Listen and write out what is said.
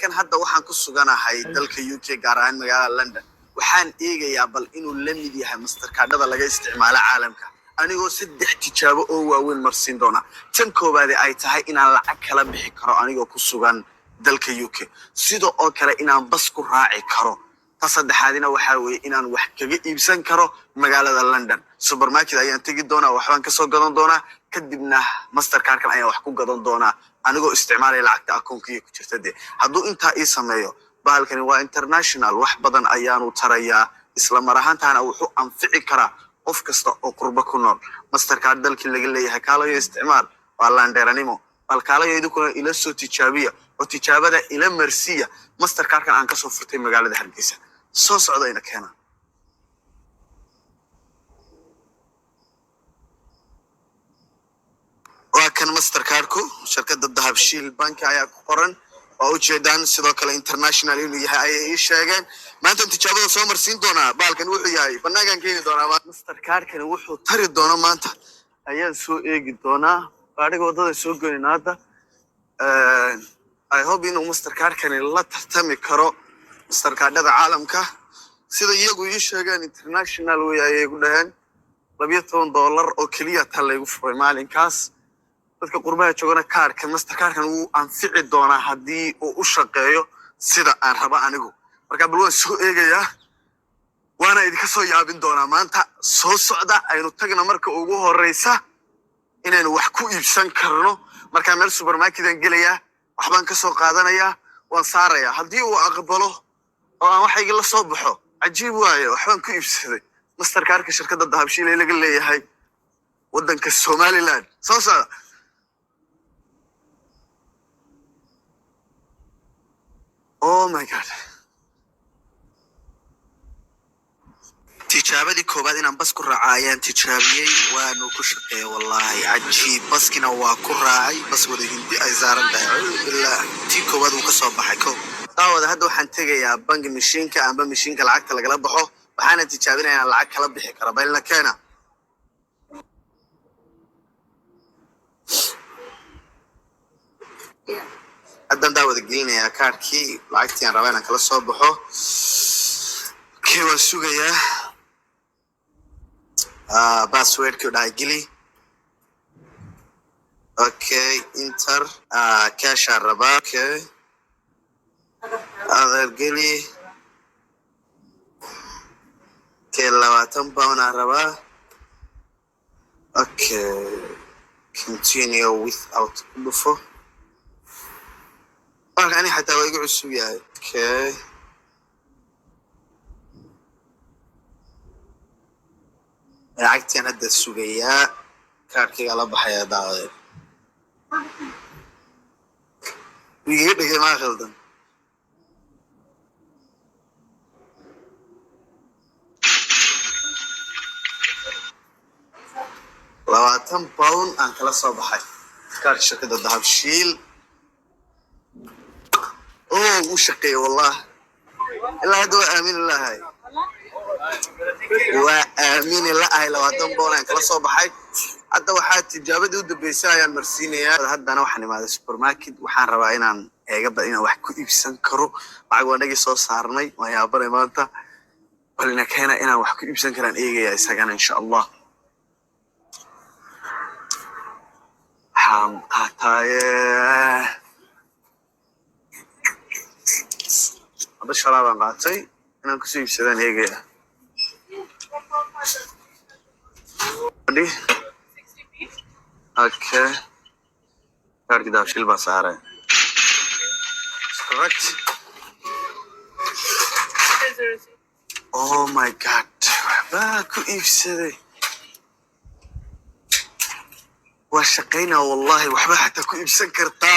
Kaarkan hadda waxaan ku suganahay dalka UK, gaar ahaan magaalada London. Waxaan eegayaa bal inuu la mid yahay Mastercardhada laga isticmaalo caalamka, anigoo saddex tijaabo oo waaweyn marsiin doona. Tan koowaade ay tahay inaan lacag kala bixi karo anigoo ku sugan dalka UK, sida oo kale inaan bas ku raaci karo. Ta saddexaadina waxaa weeye inaan wax kaga iibsan karo magaalada London. Supermarket ayaan tegi doonaa, waxbaan kasoo gadan doonaa, kadibna Mastercardkan ayaan wax ku gadan doonaa anigoo isticmaalaya lacagta akoonkaiga ku jirta. Dee hadduu intaa ii sameeyo, bahalkani waa international, wax badan ayaanu tarayaa. Isla mar ahaantaana wuxuu anfici karaa qof kasta oo qurbo ku nool. Mastercard dalkii laga leeyahay kaalayo isticmaal, waa laandheeranimo. Bal kaalayo idinkuna ila soo tijaabiya oo tijaabada ila marsiya Mastercardkan aan kasoo furtay magaalada Hargeysa. Soo socdayna keena. Waa kan Mastercardku, shirkadda Dahabshiil Banki ayaa ku qoran, waa ujeedaan. Sidoo kale international inuu yahay ayay ii sheegeen. Maanta tijaabada soo marsiin doonaa. Baalkan wuxuu yahay banaankaan keeni doonaa. Mastercardkani wuxuu tari doono maanta ayaan soo eegi doonaa. Gaadhiga waddada soo goynayna hadda. I hope inuu Mastercardkani la tartami karo Mastercardhada caalamka. Sida iyagu ii sheegeen, international way ayay ku dhaheen. $12 oo keliya ta laygu furay maalinkaas. Dadka qurbaha joogana kaarka Mastercardkan wuu anfici doonaa haddii uu u shaqeeyo sida aan raba anigu. Marka bal waan soo eegayaa, waana idinka soo yaabin doonaa maanta. Soo socda, aynu tagna. Marka ugu horeysa inaynu wax ku iibsan karno. Markaa meel supermarketan gelayaa, waxbaan ka soo qaadanayaa, waan saarayaa. Haddii uu aqbalo oo aan waxayga la soo baxo, cajiib waaye, waxbaan ku iibsaday Mastercardka shirkadda Dahabshiil ee laga leeyahay waddanka Somaliland. Soo socda. Oh my God, tijaabadii koowaad inaan bas ku raaca ayaan tijaabiyey, waanu ku shaqeeya. Wallaahi cajiib, baskina waa ku raacay, bas wada Hindi ay saaran tahay. Acuudu billah, tii koowaad uu ka soo baxay. Ko daawada, hadda waxaan tegayaa bangi mashiinka amba mashiinka lacagta lagala baxo, waxaana tijaabinaya inaan lacag kala bixi karo. Balna keena. Haddaan daawada gelinayaa kaarkii, lacagtii aan rabaa inaan kala soo baxo. Okay, waan sugayaa. Passwordkii u dhahay geli. Okay, enter. Cashaan rabaa. Okay, other geli. Okay, £20 aan rabaa. Okay, continue without ku dhufo. Marka ani xataa waa igu cusub yahay. Okay, lacagtian hadda sugayaa, kaarkayga la baxaya. Daawadeed wiigaga dhigay, maa khaldan? £20 aan kala soo baxay kaarka shirkadda Dahabshiil. Oh, wuu shaqeeyey, wallah. Ilaa hadda waa aamini lahay, waa aamini la'ahay. £20 aan kala soo baxay. Hadda waxaa tijaabadii u dambeysay ayaan marsiinayaa. Haddana waxaan imaaday supermarket, waxaan rabaa inaan eegaba inaan wax ku iibsan karo. Lacag waa nagii soo saarnay, waan yaabanay maanta. Balina keena, inaan wax ku iibsan karaan eegaya isagana, insha Allah. Waxaan qaataaye hadda sharaabaan qaatay, inaan kusoo iibsadaan eegaya. Fadhi. Okay, kaarkii Dahabshiil baa saaray. Correct. Oh my God, waxbaa ku iibsaday, waa shaqaynaa. Wallahi waxba xataa ku iibsan kartaa.